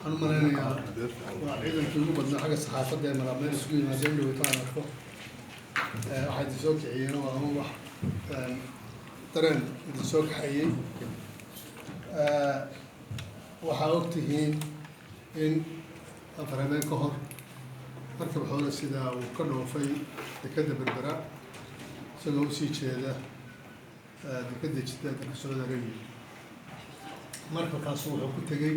Waxaan u malaynayaa waa ciidankii ugu badnaa xagga saxaafadda ee maraabmeel isugu yimaadeen dhowto aan arko. Waxaa idin soo kiciyeen waa ama wax dareen idin soo kaxeeyey. Waxaa og tihiin in 4 habeen ka hor markab xoolo sidaa uu ka dhoofay dekedda Berbera, isagoo usii jeeda dekedda Jidda, dalka Sacuudi Arabiya. Markabkaas wuxuu ku tegey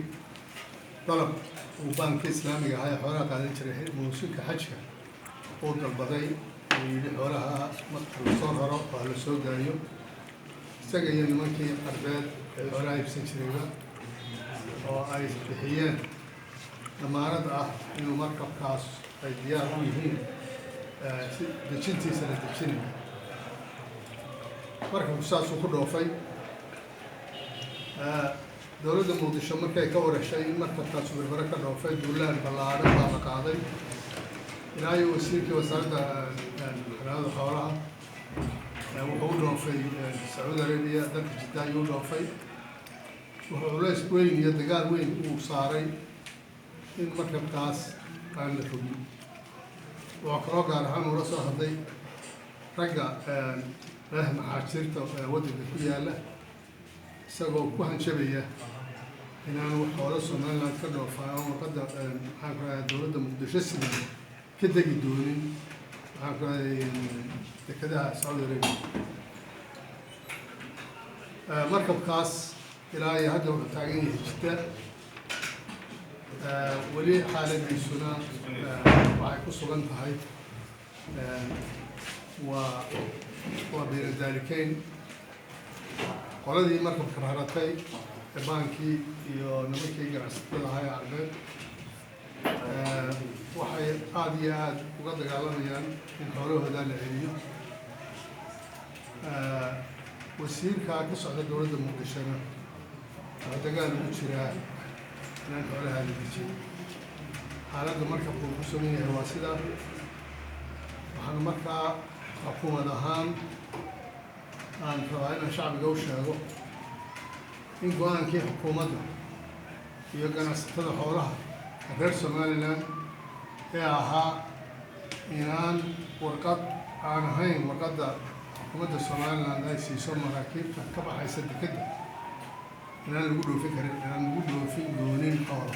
dalab uu baanka Islaamiga ahaa ee xoolaha qaadan jiray mawsinka xajka uu dalbaday. Uu yidhi xoolaha marka lasoo raro oo la soo daayo, isaga iyo nimankii Carbeed ee xoolaha iibsan jirayba oo ay bixiyeen damaanad ah inuu markabkaas ay diyaar u yihiin si dejintiisa la dejinayo. Markabku saasuu ku dhoofay. Dowladda Muqdisho markay ka wareshay in markabkaasu Berbere ka dhoofay, duulaan ballaaran baa la qaaday, ilaa iyo wasiirkii wasaaradda xanaanada xoolaha wuxuu u dhoofay Sacuudi Arabiya, dalka Jidda ayuu u dhoofay. Wuxuu culays weyn iyo dagaal weyn uu saaray in markabkaas aan la rogin. Wuxuu kaloo gaar ahaan ula soo hadlay ragga leh maxaajirta waddanka ku yaalla, isagoo ku hanjabaya inaan xoolo Somaliland ka dhoofaa ama warqadda, maxaan ku rahay, dowladda Muqdisho sidan ka degi doonin, maxaan ku rahay, dekedaha Sacuudi Arabia. Markabkaas ilaa iyo hadda wuxuu taagan yahay Jidda. Weli xaaladiisuna waxay ku sugan tahay waa bayna daalikeyn. Qoladii markabka raratay ee baankii iyo nimankii ganacsatada ahaa ee Carbeed waxay aada iyo aada uga dagaalamayaan in xoolahooda la celiyo. Wasiirka ka socda dowladda Muqdishona wuxuu dagaal ugu jiraa inaan xoolaha la dejin. Xaaladda markabka uu ku sugan yahay waa sidaa. Waxaan markaa xukuumad ahaan aan rabaa inaan shacbiga u sheego in go-aankii xukuumadda iyo ganacsatada xoolaha reer Somaliland ee ahaa inaan warqad aan ahayn warqadda xukuumadda Somaliland ay siiso maraakiibta ka baxaysa dekedda inaan lagu dhoofin karin, inaan lagu dhoofin doonin xoolo.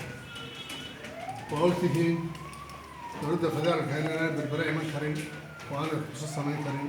Waa ogtihiin dowladda federaalka inaan Berbere iman karin oo aanay ruqsad samayn karin.